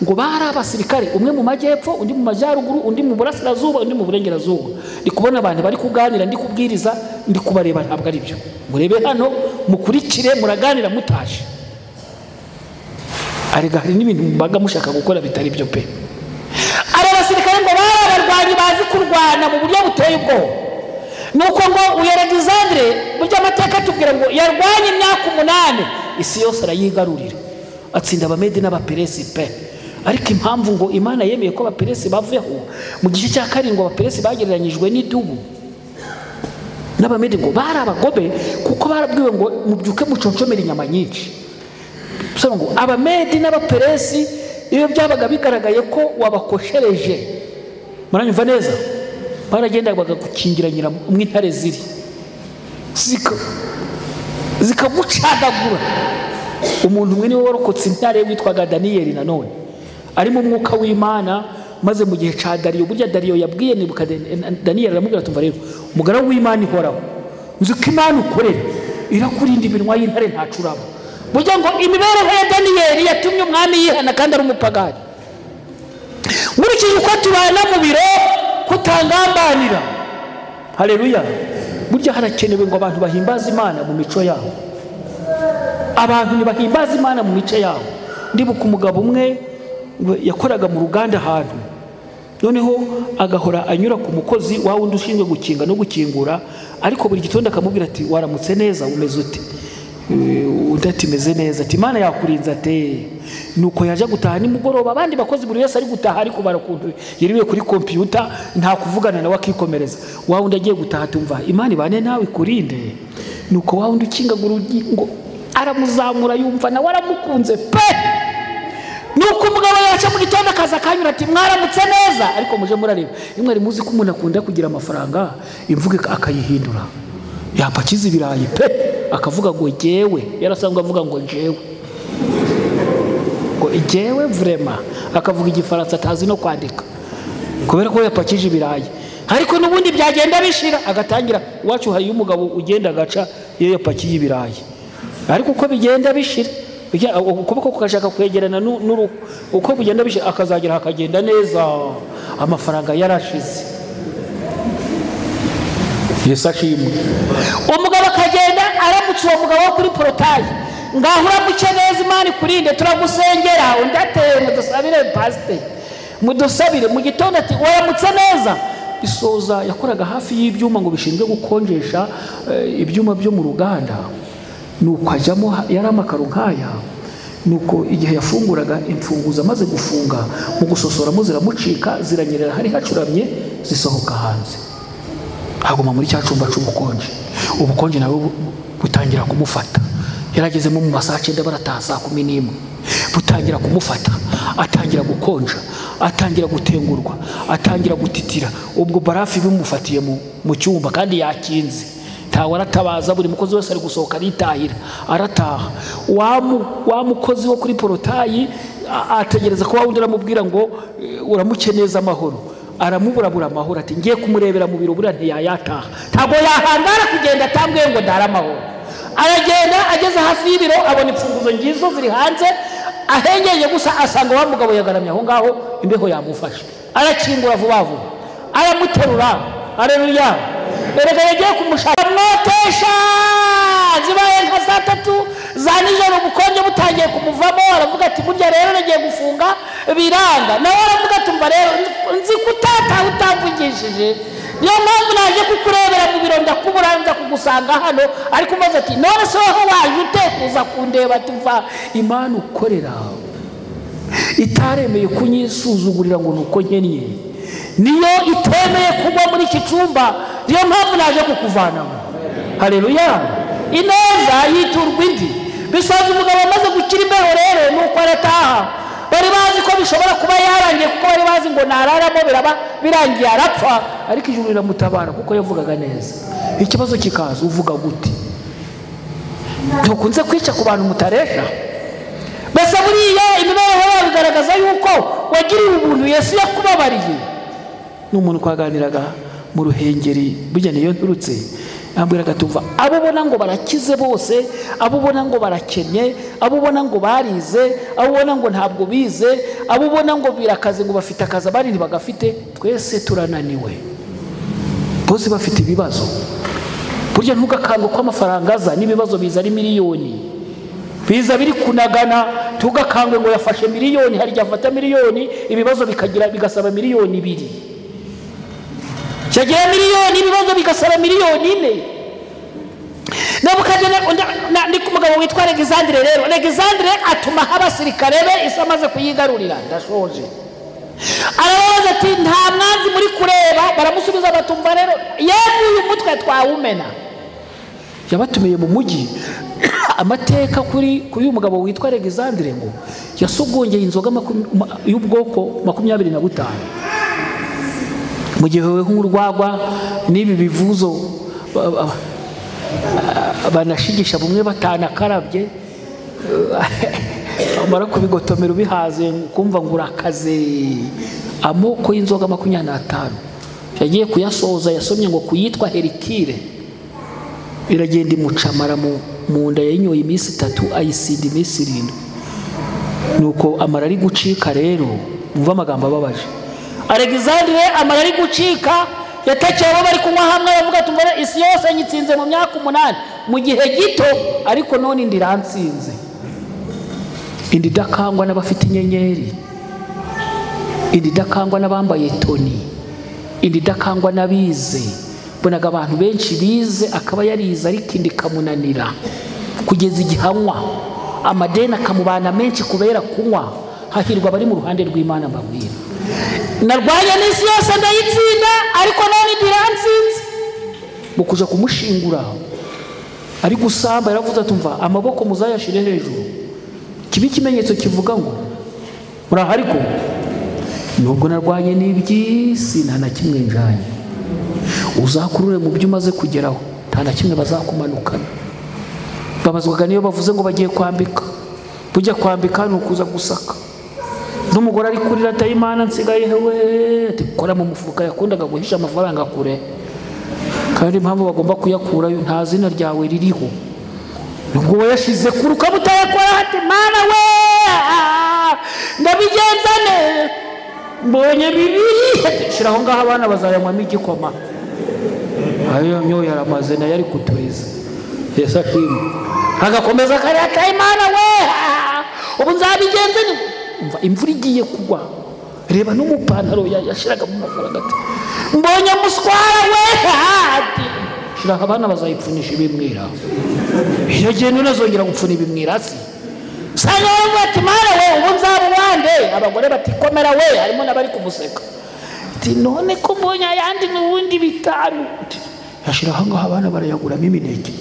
Ngo bari abasirikare, umwe mu majyepfo, undi mu majyaruguru, undi mu burasirazuba, undi mu burengerazuba. Ndi kubona abantu bari kuganira, ndi kubwiriza, ndi kubareba, ntabwo ari byo. Murebe hano, mukurikire, muraganira mutaje. Arega hari n'ibintu mbaga mushaka gukora bitari byo pe. Aba basirikare ngo bari abarwanyi bazi kurwana mu buryo buteye ubwoba. Nuko ngo uyu Alexandre burya amateka atubwira ngo yarwanye imyaka 8 isi yose arayigarurira, atsinda Abamedi n'Abaperesi pe. Ariko impamvu ngo Imana yemeye ko Abaperesi baveho mu gice cya 7, Abaperesi bagereranyijwe n'idubu n'Abamedi ngo bari abagobe, kuko barabwiwe ngo mubyuke muconcomere inyama nyinshi. Bisaba ngo Abamedi n'Abaperesi iyo byabaga bigaragaye ko wabakoshereje, muranyumva neza, baragendaga bagakingiranyira mu intare ziri zikagucagagura. Umuntu umwe niwe warokotse intare witwaga Daniyeli, nanone ari mu mwuka w'Imana. Maze mu gihe ca Dariyo, burya Dariyo yabwiye Daniyeli aramubwira ati umva rero umugaragu w'Imana ihoraho, nzi ko Imana ukorera irakurinda iminwa y'intare ntacuraba. Burya ngo imibereho ya Daniyeli yatumye umwami yihana kandi ari umupagani. Nkurikije uko tubana mu biro kutangambanira, haleluya, burya harakenewe ngo abantu bahimbaze Imana mu mico yabo. Abantu ntibahimbaza Imana mu mico yabo. Ndibuka umugabo umwe yakoraga mu ruganda ahantu, noneho agahora anyura ku mukozi wa wundi ushinzwe gukinga no gukingura, ariko buri gitondo akamubwira ati waramutse neza, umeze ute? Undi ati meze neza. Ati Imana yakurinze ate? Nuko yaje gutaha nimugoroba, abandi bakozi buri wese ari gutaha ariko barakuntu yiriwe kuri computer nta kuvugana nawe akikomereza. Wa wundi agiye gutaha tumva Imana ibane nawe ikurinde. Nuko wa wundi ukingaga urugi ngo aramuzamura yumva nawe aramukunze pe. Nuko umugabo yaca mu gitondo akaza akanyura ati mwaramutse neza, ariko muje murareba imwe ari muzi ko umuntu akunda kugira amafaranga imvugo akayihindura, yapakiza ibirayi pe akavuga ngo jewe, yarasangwa avuga ngo jewe, ngo jewe vraiment, akavuga igifaransa atazi no kwandika kubera ko yapakije ibirayi. Ariko n'ubundi byagenda bishira agatangira. Iwacu hari umugabo ugenda agaca iyo yapakiye ibirayi, ariko uko bigenda bishira ukuboko kugashaka kwegerana n'uruhu, uko bigenda bishira akazagera hakagenda neza, amafaranga yarashize. Yesu ashimwe. Umugabo akagenda aramutse uwo mugabo wo kuri porotayi, ngaho uramuke neza Imana ikurinde turagusengera. Undi ateye mudusabire pasite, mudusabire. Mu gitondo ati waramutse neza. Isoza yakoraga hafi y'ibyuma ngo bishinzwe gukonjesha ibyuma byo mu ruganda. Nuko ajyamo, yari amakaro nkaya. Nuko igihe yafunguraga imfunguzo amaze gufunga, mu gusosoramo ziramucika, ziranyerera hari hacuramye, zisohoka hanze, aguma muri cya cyumba cy'ubukonje. Ubukonje nawe butangira kumufata. Yaragezemo mu masaha 9 barataha saa 11, butangira kumufata, atangira gukonja, atangira gutengurwa, atangira gutitira. Ubwo barafi bimufatiye mu cyumba kandi yakinze, ntawe aratabaza, buri mukozi wese ari gusohoka aritahira arataha. Wa mukozi wo kuri porotayi ategereza ko wundi aramubwira ngo uramuke neza amahoro, aramuburabura amahoro ati ngiye kumurebera mu biro buriya ntiyayataha, ntabwo yahangara kugenda atambwiye ngo ndara amahoro. Aragenda ageze hafi y'ibiro abona imfunguzo ngizo ziri hanze, ahengeye gusa asanga wa mugabo yagaramye aho ngaho, imbeho yamufashe. Arakingura vuba vuba aramuterura, haleluya. Erega yagiye kumushaka amwotesha, zibaye nka saa 3 za nijoro, ubukonje butangiye kumuvamo. Aravuga ati burya rero nagiye gufunga biranga. Nawe aravuga ati umva rero nzi kutata utamvugishije, niyo mpamvu naje kukurebera mu biro ndakubura nza kugusanga hano. Ariko umaze ati none se wowe waje ute kuza kundeba? Ati mva Imana ukorera itaremeye kunyisuzugurira ngo nuko nkennye, niyo itemeye kugwa muri iki cyumba, niyo mpamvu naje kukuvanamo. Haleluya. Ineza yiturwa indi. Bisoza umugabo amaze gukira imbeho rero, nuko arataha. Bari bazi ko bishobora kuba yarangiye, kuko bari bazi ngo nararamo biraba birangiye arapfa, ariko ijuru riramutabara kuko yavugaga neza. Ikibazo kikaza, uvuga gute? Ntukunze kwica ku bantu mutaresha. Mbese buriya imibereho yawe igaragaza yuko wagiriwe ubuntu Yesu yakubabariye. N'umuntu twaganiraga mu Ruhengeri, burya niyo nturutse, ambwiraga tumva abo ubona ngo barakize bose, abo ubona ngo barakennye, abo ubona ngo barize, abo ubona ngo ntabwo bize, abo ubona ngo birakaze ngo bafite akazi abandi ntibagafite, twese turananiwe, bose bafite ibibazo. Burya ntugakanga ko amafaranga aza n'ibibazo biza ari miliyoni. Biza biri kunagana tugakangwe ngo yafashe miliyoni, hari igihe afata miliyoni ibibazo bikagira bigasaba miliyoni 2. Cyagira miliyoni ibibazo bigasaba miliyoni 4. Ni kumugabo witwa Alexandre rero. Alexandre atuma abasirikare be isi amaze kuyigarurira. Ndashoje. Arababaza ati nta mwanzi muri kureba, baramusubiza batumva rero yewe uyu mutwe twawumena. Yabatumiye mu mujyi. Amateka kuri uyu mugabo witwa Alexandre ngo yasogongeye inzoga y'ubwoko 25. Mu gihe we nk'urwagwa n'ibi bivuzo banashigisha bumwe batanakarabye, bamara kubigotomera ubihaze kumva ngo urakaze. Amoko y'inzoga 25 yagiye kuyasoza, yasomye ngo kuyitwa Herikire iragenda imucamara mu nda, yayinyoye iminsi 3 ayisinda iminsi 7. Nuko amara ari gucika rero, umva amagambo ababaje. Alexandre amara ari gucika, yatekeye abo bari kunywa hamwe bavuga tumva isi yose nyitsinze mu myaka 8 mu gihe gito, ariko none indi iransinze. Indi idakangwa n'abafite inyenyeri, indi idakangwa n'abambaye toni, indi idakangwa n'abize. Bonaga abantu benshi bize akaba yarize ariko indi ikamunanira kugeza igihe anywa amadeni akamubana menshi kubera kunywa. Hahirwa abari mu ruhande rw'Imana mbabwira. Narwanye n'isi yose ndayitsinda, ariko none indi iransinze. Mu kuja kumushingura ari gusamba yaravuze ati umva amaboko muzayashire hejuru, kibi ikimenyetso kivuga ngo murahari ko nubwo narwanye n'iby'isi nta na kimwe njanye, uzakurure mu byo umaze kugeraho nta na kimwe bazakumanukana. Babazwaga niyo bavuze ngo bagiye kwambika, bujya kwambika ni ukuza gusaka. N'umugore ari kurira ati Imana nsigaye hewe, ati kora mu mufuka yakundaga guhisha amafaranga kure, kandi impamvu bagomba kuyakurayo nta zina ryawe ririho, nubwo wayashize kure ukaba utayakora. Ati Mana we ndabigenza ne mbonye 2, shira aho ngaho abana bazayanywamo igikoma. Ayo nyo yaramaze nayo ari kuturiza. Yesu ashimwe. Agakomeza kariya ati Imana we ubu nzabigenze ne. Umva imvura igiye kugwa, reba n'umupantaro yashiraga mu mafaranga ati mbonye muswara we, ati shira abana bazayipfunisha ibimwira. Yagiye none azongera gupfuna ibimwira si sanga ati Mana we ubu nzaba wande. Abagore bati komera we, harimo n'abari kumuseka ati none ko mbonye ayandi n'ubundi 5. Yashira aho ngaho abana barayaguramo imineke,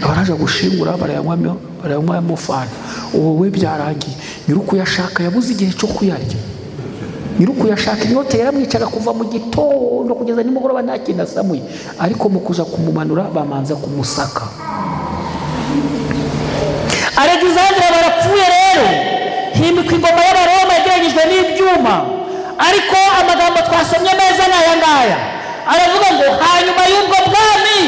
abaraje gushingura barayanywamo fanta. Uwo we byarangiye, nyir'ukuyashaka yabuze igihe cyo kuyarya. Nyir'ukuyashaka inyota yaramwicaga kuva mu gitondo kugeza nimugoroba nta kintu asamuye, ariko mu kuja kumumanura bamanza kumusaka. Alexandre barapfuye rero, himikwa ingoma y'Abaroma yageragejwe n'ibyuma. Ariko amagambo twasomye meza ni aya ngaya, aravuga ngo hanyuma y'ubwo bwami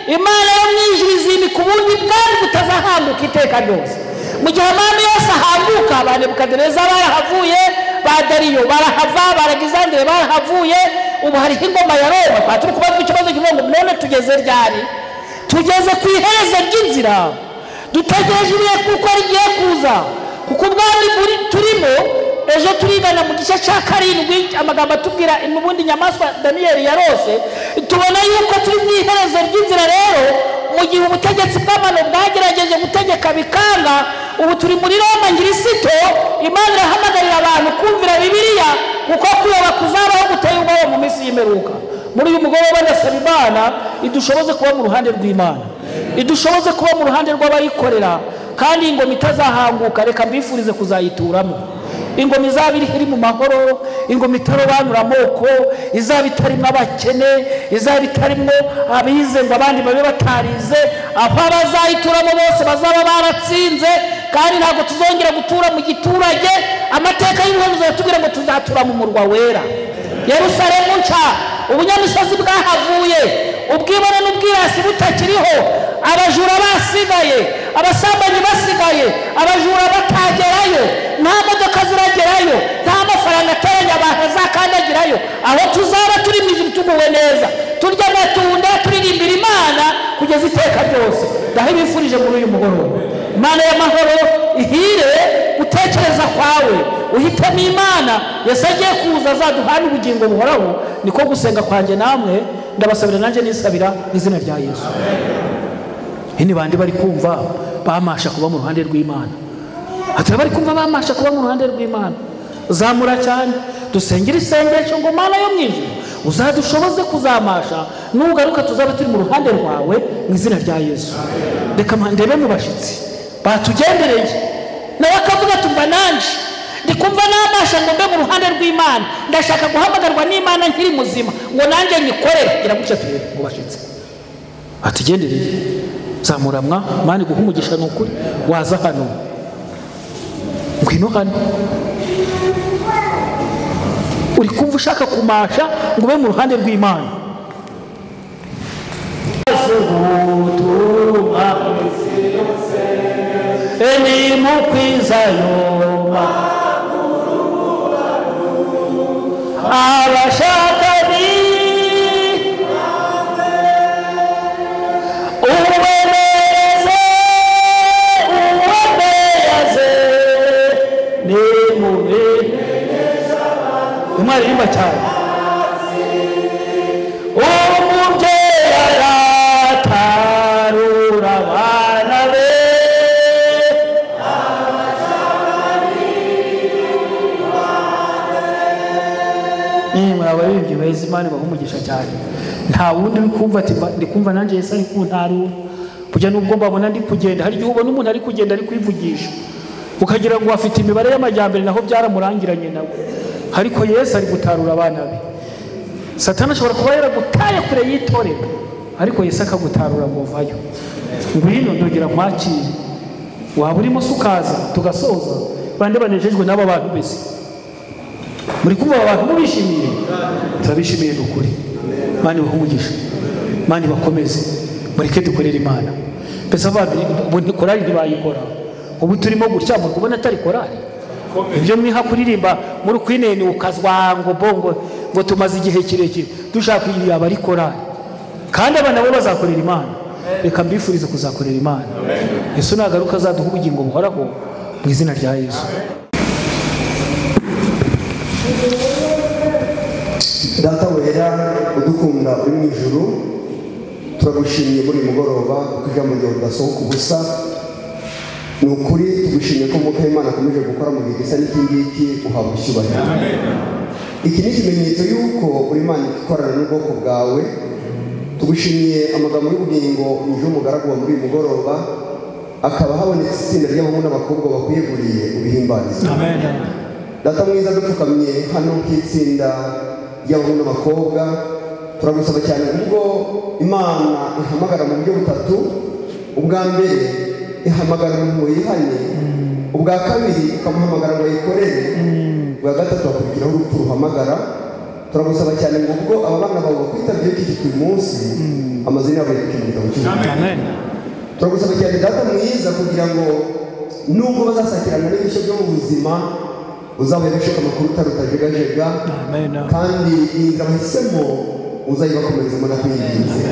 Imana yo mu ijuru izimika ubundi bwami butazahambuka iteka ryose. Mu gihe amami yose ahambuka, ba Nebukadineza barahavuye, ba Dariyo barahava, ba Alexandre barahavuye, ubu hariho ingoma ya Roma. Twari turi kubaza ikibazo kivuga ngo none tugeze ryari? Tugeze ku iherezo ry'inzira, dutegereje ibihe kuko rigiye kuza, kuko ubwami turimo ejo turigana mu gice cya 7, amagambo atubwira n'ubundi nyamaswa Daniyeli yarose. Tubona yuko turi mu iherezo ry'inzira rero. Mu gihe ubutegetsi bw'amano bwagerageje gutegeka bikanga, ubu turi muri Roma ngirisito. Imana irahamagarira abantu kumvira Bibiliya, kuko kuyoba kuzabaho guteye ubwoba mu minsi y'imperuka. Muri uyu mugoroba ndasaba Imana idushoboze kuba mu ruhande rw'Imana, idushoboze kuba mu ruhande rw'abayikorera, kandi ingoma itazahanguka reka mbifurize kuzayituramo. Ingoma izaba iri mu mahoro, ingoma itarobanura amoko, izaba itarimo abakene, izaba itarimo abize ngo abandi babe batarize, aho abazayituramo bose bazaba baratsinze. Kandi ntabwo tuzongera gutura mu giturage. Amateka y'ubuhanuzi aratubwira ngo tuzatura mu murwa wera Yerusalemu nshya. Ubunyamisozi bwahavuye, ubwibone n'ubwirasi butakiriho, abajura basigaye, abasambanyi basigaye, abajura batagerayo, nta modoka ziragerayo, nta mafaranga ateranya abantu azakandagirayo. Aho tuzaba turi mu ijuru tuguwe neza, turya amatunda, turirimbira Imana kugeza iteka ryose. Ndahibifurije muri uyu mugoroba. Imana y'amahoro ihire gutekereza kwawe, uhitemo Imana. Yesu agiye kuza azaduhana ubugingo buhoraho. Niko gusenga kwanjye namwe, ndabasabira nanjye nisabira mu izina rya Yesu. Ni bandi bari kumva bamasha kuba mu ruhande rw'Imana? Ati bari kumva bamasha kuba mu ruhande rw'Imana, zamura cyane, dusengere isengesho ngo Mana yo mu ijuru uzadushoboze kuzamasha, nugaruka tuzaba turi mu ruhande rwawe mu izina rya Yesu. Reka ndebe mu bashitsi batugendereye, nawe akavuga tumva nanje ndikumva namasha ngo mbe mu ruhande rw'Imana, ndashaka guhamagarwa n'Imana nkiri muzima ngo nanjye nyikorere. Gira gutya turebe mu bashitsi batugendereye. Zamuramwa Mana iguhe umugisha, ni ukuri waza hano, ngwino hano. Uri kumva ushaka kumasha ngo ube mu ruhande rw'Imana. Mwaririmba cyane. Umubyeyi aratarura abana be, abaririmbyi beza, Imana ibahe umugisha cyane. Nta wundi uri kumva ati ndi kumva nanjye Yesu ari kuntarura. Burya nubwo mbabona ndi kugenda, hari igihe ubona umuntu ari kugenda ari kwivugisha ukagira ngo afite imibare y'amajyambere, naho byaramurangiranye nawe. Ariko Yesu ari gutarura abana be. Satani ashobora kuba yaragutaye kure y'itorero, ariko Yesu akagutarura ngo vayo, ngwino ndongera nkwakire. Waba urimo se ukaza tugasoza. Bande banejejwe n'aba bantu bese? Muri kumva aba bantu mubishimiye? Turabishimiye ni ukuri. Imana ibahe umugisha, Imana ibakomeze, mureke dukorere Imana. Mbese abantu ubu korali ntibayikora, ubu turimo gutya muri kubona atari korali. Ibyo mwiha kuririmba muri kwinene ukazwa ngo bongo ngo tumaze igihe kirekire dushaka yaba ari korali, kandi abana bo bazakorera Imana. Reka mbifurize kuzakorera Imana. Yesu nagaruka azaduha ubugingo buhoraho mu izina rya Yesu. Data wera udukunda uri mu ijuru, turagushimiye muri mugoroba kuko ijambo ryawe ridasohoka ubusa. Ni ukuri tugushimiye ko Umwuka w'Imana akomeje gukora mu gihe gisa n'iki ngiki, uhabwa icyubahiro. Iki ni ikimenyetso y'uko uri Imana ikorana n'ubwoko bwawe. Tugushimiye amagambo y'ubugingo uje umugaragu wa muri uyu mugoroba, akaba habonetse itsinda ry'abahungu n'abakobwa bakwiyeguriye ubihimbarize. Data mwiza, dupfukamye hano nk'itsinda ry'abahungu n'abakobwa, turagusaba cyane ubwo Imana ihamagara mu buryo butatu. Ubwa mbere ihamagara umuntu ngo yihane, ubwa kabiri ikamuhamagara ngo ayikorere, ubwa gatatu hakurikiraho urupfu ruhamagara. Turagusaba cyane ngo ubwo aba bana bawe bakwitabye iki uyu munsi, amazina yabo yandike mu gitabo cy'ubuzima. Turagusaba cyane Data mwiza kugira ngo nubwo bazasakirana n'ibishya byo mu buzima, uzabahe gushaka amakuru utarutajegajega, kandi inzira bahisemo uzayibakomerezamo ndakwinginze.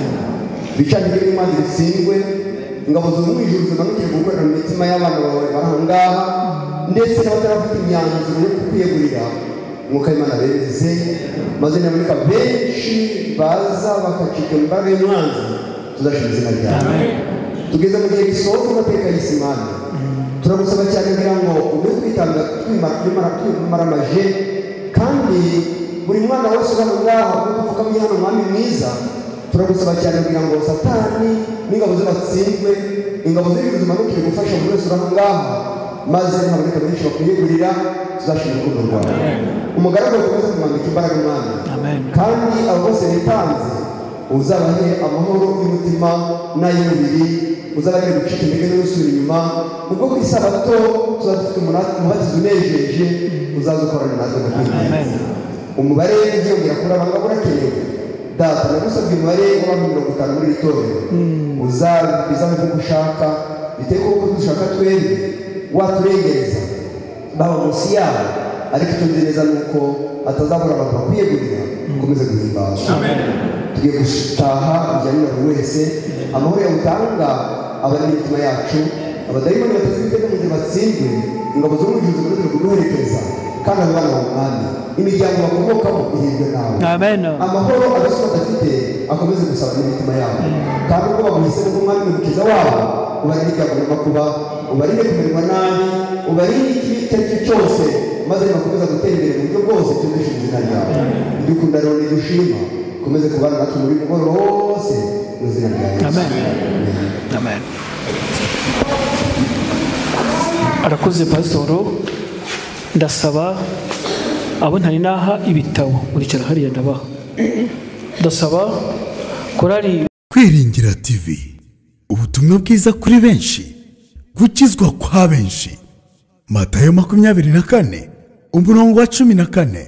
Bicanire n'Imana bitsindwe, ingabo zo mu ijuru zimanukire gukorera mu mitima y'abana bawe bari aho ngaha, ndetse n'abatarafite imyanzuro yo kukwiyegurira, Umwuka w'Imana bemeze, maze naboneka benshi baza bakacika imbaraga y'umwanzi, tuzashima izina ryawe. Tugeze mu gihe gisoza amateka y'isi Mana, turagusaba cyane kugira ngo ube twitanga twimaramaje, kandi buri mwana wese uri aho ngaho dupfukamye hano Mwami mwiza, turagusaba cyane kugira ngo Satani n'ingabo ze batsindwe, ingabo z'ijuru zimanukire gufasha buri wese uri aho ngaha, maze haboneka benshi bakwiyegurira, tuzashima urukundo rwawe. Umugaragu akomeze kumwambika imbaraga Mwami, kandi abo bose bitanze uzabahe amahoro y'umutima n'ay'umubiri, uzabahe gucika intege no gusubira inyuma. Ubwo ku isabato tuzaba dufite umubatizo unejeje, uzaza ukorana natwe ndakwinginze. Umubare uziyongera kuri aba ngaba urakenewe. Data, nagusabye umubare w'abantu 50 muri iri torero, uzabizabe nk'uko ushaka, bitewe n'uko dushaka twebwe, waturengereza baba munsi yabo, ariko icyo nzi neza ni uko atazabura abantu bakwiyegurira, ukomeze guhimbaza. Tugiye gutaha bijyanye na buri wese, amahoro yawe utanga aba ari imitima yacu, Abadayimoni bateze imitego mu gihe batsindwe, ingabo zo mu ijuru zikomeze kuguherekeza, kandi abo bana bawe, imiryango bakomokamo ihirwe nawe. Amen. Amahoro abaswa badafite akomeze gusaba n'imitima yabo, kandi ubwo baguhisemo nk'umwami n'umukiza wabo, ubarinde ibyago n'amakuba, ubarinde kumererwa nabi, ubarinde ikibi icyo ari cyo cyose, maze bakomeza gutera imbere mu buryo bwose cyumvishe izina ryawe. Ibyo ukunda rero nigushima, ukomeze kubana natwe muri mugoroba wose mu izina rya Yesu. Amen. Amen. Arakoze pasitoro. Ndasaba abo ntari naha ibitabo muricara hariya ndabaha. Ndasaba korali Kwiringira TV, ubutumwa bwiza kuri benshi, gukizwa kwa benshi. Matayo 24 umurongo wa 14.